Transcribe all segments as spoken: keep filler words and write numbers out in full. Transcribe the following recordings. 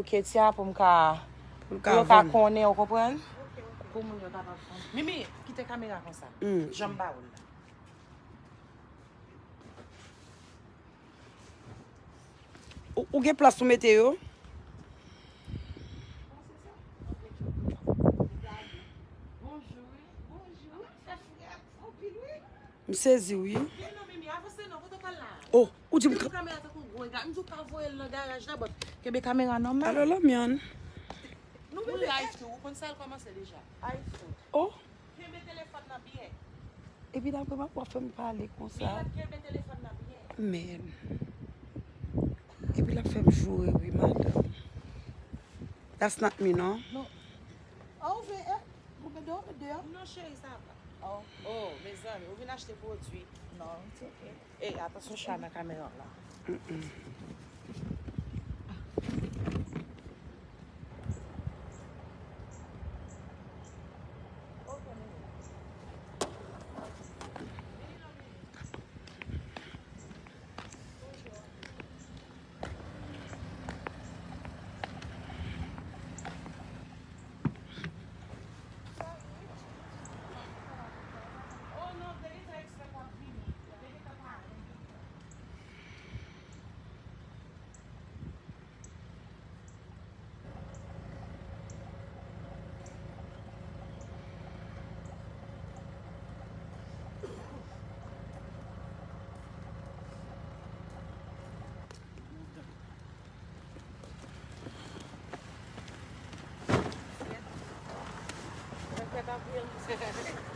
Ketia pou m ka, pou yo ka konnen, ou konprann? Pou moun yo kapab konn. Mimi, kite kamera konsa. Jan m ba ou l la. Ou, ou gen plas pou mete yo? M sezi, wi. Oh, ou di m. Kenbe kamera tankou gwo ega. M di w pa voye l nan garaj la, but kenbe kamera nòmal. Alo, Lanmyann. Nou live tou, ou konn sa l kòmanse deja. Oh. Kenbe telefòn nan byen. Epi dapre m ap wè fè m pale konsa. Kenbe telefòn nan byen. Men. Epi l ap fè m joure, wi, madanm. That's not me, non? Non. Oh, ou vle, eh, ou vle deyò, met deyò? Non, cheri, sa va. Oh. Oh, mezanmi, ou vin achte pwodui. Non, it's okay. Ey, atansyon, chat nan kamera la.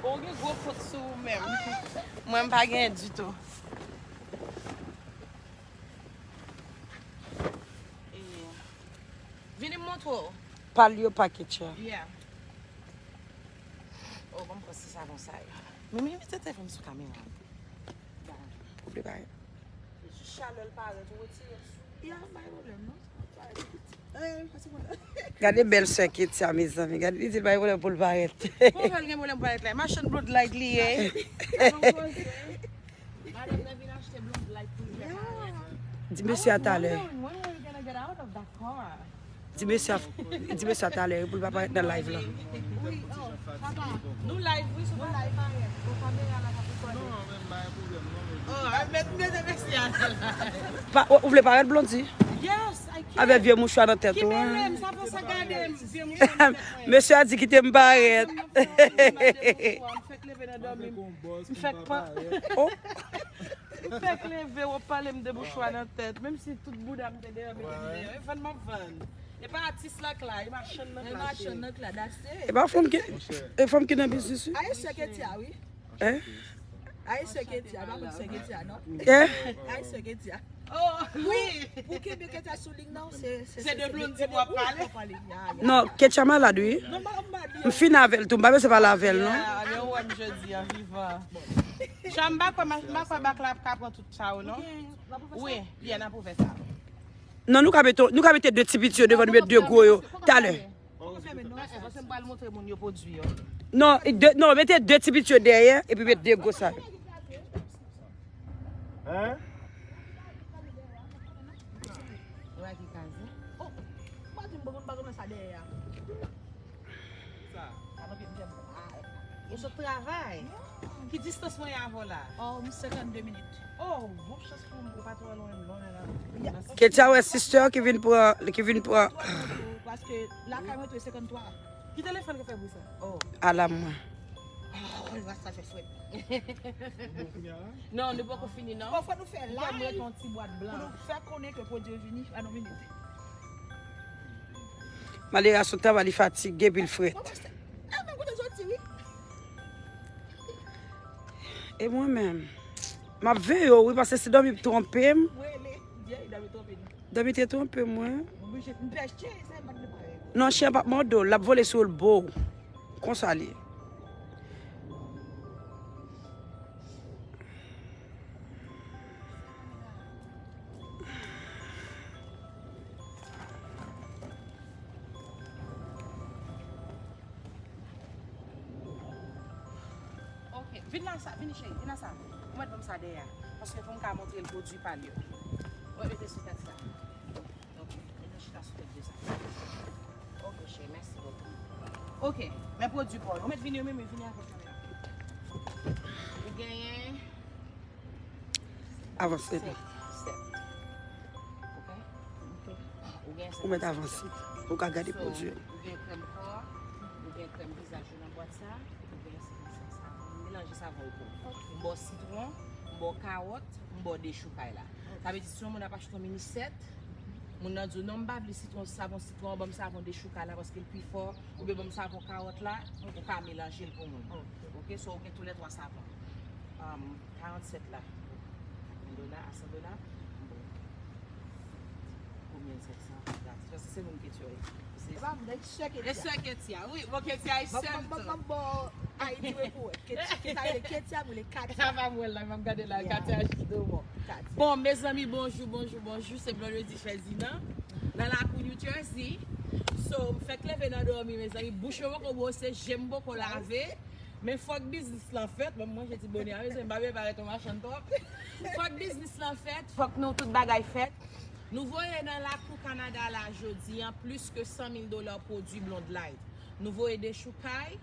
Bon, ou gen gwo kont sou ou menm. Mwen, m pa gen ditou. Vini m montre w. Pal yo pa Ketia. Yeah. Oh, ban m pran ti savon sa yo. Mimi, mete telefòn sou kamera. Ou vle parèt? Jis chalè l parèt, ou retire l sou. Ya, pa gen pwoblèm, non. Gade bèl sè Ketia, mezanmi. Gade, li di l pa gen pwoblèm pou l parèt. Pou fè l gen pwoblèm pou parèt la. Machann Blonde Light li ye. Madanm nan vin achte Blonde Light pou l fè parèt. Di mesye a talè. Di mesye a, di mesye a talè pou l pa parèt nan live la. Wi, oh, papa. Nou live, wi, sou live. Bon, kamera la ka rekòde. Oh, a met, met mesye a nan live. Pa, ou, ou vle parèt, Blondy? Yes, I can. Avèk vye mouchwa nan tèt ou, hein? Ki bèl, sa fè sa gade m, vye mouchwa nan tèt mwen. Mesye a di kite m parèt. M fèk leve nan dòmi. M fèk pa. Oh. M fèk leve, w ap pale m de mouchwa nan tèt. Menm si tout bouda m te deyò, mete m deyò. E vann m ap vann. E pa atis la k la, e machann nan k la, cheri. E pa fanm ki, e fanm ki nan biznis, wi. Aye sè Ketia, wi. Hein? Aye sè Ketia, pa konn sè Ketia, non? Hein? Aye sè Ketia. Oh, wi. Pou kenbe Ketia sou liy nan, se, se, se de Blondy m ap pale. Non, Ketia malad, wi. Non, m pa, m pa di. M fini avè l tou, m pa bezwen pale avè l, non. Yeah, men ou wè m jodi an vivan. Chan, m pa kwè, m pa kwè bak la ap ka pran tout sa yo, non. Wi, yeah, n ap ouvè sa. Non, nou ka mete, nou ka mete de ti piti yo devan, nou met de gwo yo talè. Poko fèmen non, paske m pral montre moun yo pwodui yo. Non, de, non, mete de ti piti yo dèyè, epi met de gwo sa yo. Hein? Ou wè ki kaze? Oh, m pa di m poko, m pa renmen sa dèyè a. Sa. Sa pa gen, ah, yo sot travay. Ki distans mwen ye avè w la? Oh, m senkannde minit. Oh, bon chans pou ou, ou pa twò lwen, lwen la. Ketia wè sister ki vin pran, ki vin pran. Paske lakay mwen tou e senkanntwa. Ki telefòn ki fè bri sa? Oh. Ala mwen. Oh, rasta fè frèt. Non, nou poko fini, non. Bon, fò nou fè live. Mwen yon ti bwat blan. Pou nou fè konnen ke pwodui yo vini, a nou vini. Malera sot travay, li fatige, epi l frèt. Ah, men kote w soti, wi. E mwen menm, m ap veye w, wi, paske si dòmi twonpe m. Mwen rele, di, dòmi twonpe nou. Dòmi te twonpe m, wi. M oblije, m pè chen, se m pa t vle pale. Non, chen p ap mòde w, l ap vole sou l bo w. Konsa l ye. Ok, vin la sa, vini cheri, vin la sa. Ou mèt ban m sa dèyè a, paske pou m ka montre l pwodui pa l yo. Mwen mete sou tèt sa. Ok, mete chita sou Ok, cheri, mèsi bokou. Ok, men pwodui pa w yo. Ou mèt vini, ou menm, vini avèk kamera. Ou genyen Avanse. Sèt. Sèt. Ok? Ou gen sèt. Ou mèt avanse. Ou ka gade pwodui yo. Ou gen krèm kò, ou gen krèm vizaj yo nan bwat sa, ou gen sèt, sèt savon. Melanje savon yo pou ou. M ba w sitwon, m ba w kawòt, m ba w dechoukay la. Sa vle di si yon moun ap achte yon mini sèt, moun nan di w, "Non, m pa vle sitwon, savon sitwon, ban m savon dechoukay la paske l pi fò, oubyen ban m savon kawòt la," ou ka melanje l pou moun. Ok, so ou gen toulètwa savon. Um, karannsèt la. Mil dola, a san dola. Bon. Konbyen sèt san gratis? Paske se moun Ketia ye. E pa m, e sè Ketia. E sè Ketia, wi. Bon, Ketia e sè m tou. Bon, Ayiti we pou wè. Ketia, Ketia, Ketia, m rele Katia. Sa pa m wè la, m ap gade la, Katia jis devan. Bon, mezanmi, bonjou, bonjou, bonjou. Se Blondedy Ferdinand. Nan lakou New Jersey. So, m fèk leve nan dòmi, mezanmi. Bouch mwen poko bwose, je m poko lave. Men fòk biznis lan fèt. Bon, mwen, je ti bonè a, mezanmi, m pa vle parèt yon machann twòp. Fòk biznis lan fèt, fòk nou tout bagay fèt. Nou voye nan lakou Kanada la jodi a plis ke san mil dola pwodui Blonde Light. Nou voye dechoukay,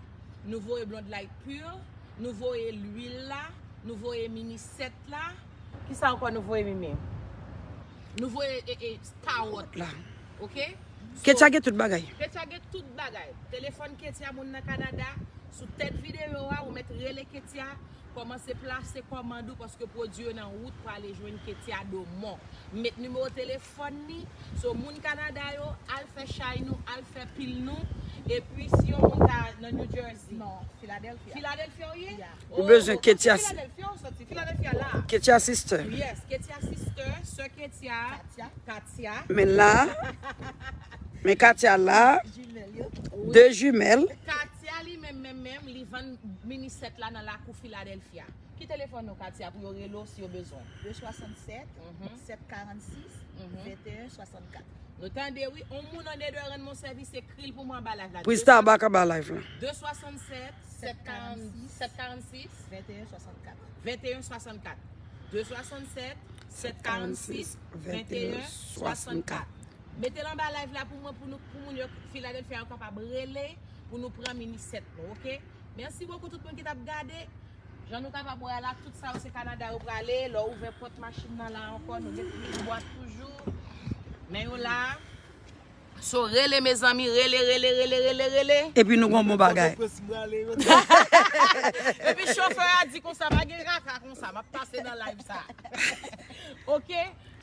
nou voye Blonde Light pur, nou voye lwil la, nou voye mini sèt la. Kisa ankò nou voye, Mimi? Nou voye e, e, kawòt la. Ok? Ketia gen tout bagay. Ketia gen tout bagay. Telefòn Ketia, moun nan Kanada. Sou tèt videyo a, ou mèt rele Ketia. Kòmanse plase kòmand ou paske pwodui yo nan wout pou ale jwenn Ketia Domon. M met nimewo telefòn li. So, moun Kanada yo, al fè chay nou, al fè pil nou. Epi, si yon moun ta nan New Jersey. Non, Philadelphia. Philadelphia ou ye? Yeah. Ou bezwen Ketia. Philadelphia ou soti? Philadelphia la. Ketia sister. Yes, Ketia sister, sè Ketia. Katia. Katia. Men la. Men Katia la. Jimèl yo. De jimèl. Katia li menm, menm, menm, li vann mini sèt la nan lakou Philadelphia. Ki telefòn nou, Katia, pou yo rele w si yo bezwen? De swasannsèt, sèt karannsis, venteyen swasannkat. Nou tande, wi. On moun an de rann mwen sèvis, ekri l pou mwen anba live la. Prista bak anba live la. De swasannsèt, sèt karannsis, venteyen swasannkat. Venteyen swasannkat. De swasannsèt, sèt karannsis, venteyen swasannkat. Mete l anba live la pou mwen, pou nou, pou moun yo Philadelphia yo kapab rele, pou nou pran mini sèt nou, ok? Mèsi bokou tout moun ki t ap gade. Jan nou kapab wè la, tout sa yo se Kanada yo prale. Lè w ouvè pòt machin nan la ankò, nou gen plis bwat toujou. Men yo la. So, rele, mezanmi, rele, rele, rele, rele, rele. Epi nou gon bon bagay. Epi chofè a di konsa, pa gen kaka konsa, m ap pase nan live sa. Ok?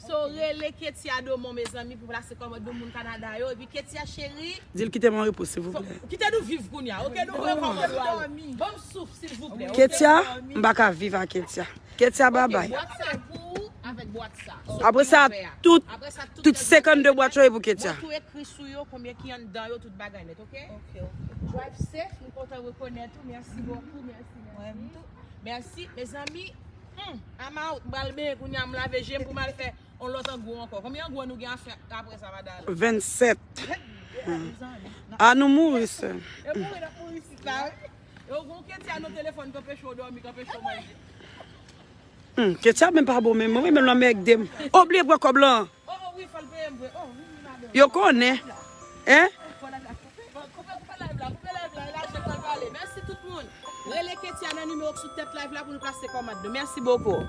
So, rele Ketia Domon, mezanmi, pou plase kòmand pou moun Kanada yo. Epi Ketia cheri. Di l kite m an repo, silvouplè. Kite nou viv kounye a, ok? Nou voye kòmand ou ale. Ban m souf, silvouplè, ok? Ketia, m pa ka viv ak Ketia. Ketia, babay. Bwat sa pou ou, avèk bwat sa. Apre sa, tout, tout senkannde bwat yo e pou Ketia. Mwen tou ekri sou yo, konbyen ki anndan yo, tout bagay nèt, ok? Ok, ok. Drive safe, m kontan rekonèt ou. Mèsi bokou, mèsi, mèsi. Mèsi, mezanmi. Hmm, I'm out. M pral benyen kounye a, m lave je m pou m al fè yon lòt angou ankò. Konbyen angou nou gen a fè apre sa, madanm? Vennsèt. A nou mouri, sè. E mouri, n ap mouri isit la, wi. E ou gon Ketia nan telefòn k anpeche w dòmi, k anpeche w manje. Hmm, Ketia menm pa bon menm, mwen menm lanmède m. Ou bliye pran kòb lan. Oh, oh, wi, fò l peye m vre. Oh, wi, wi, madanm. Yo konnen. Hein? Fò l al la. Koupe, koupe live la, koupe live la, e la Jek pral pale. Mèsi tout moun. Rele Ketia nan nimewo k sou tèt live la pou nou plase kòmand nou. Mèsi bokou.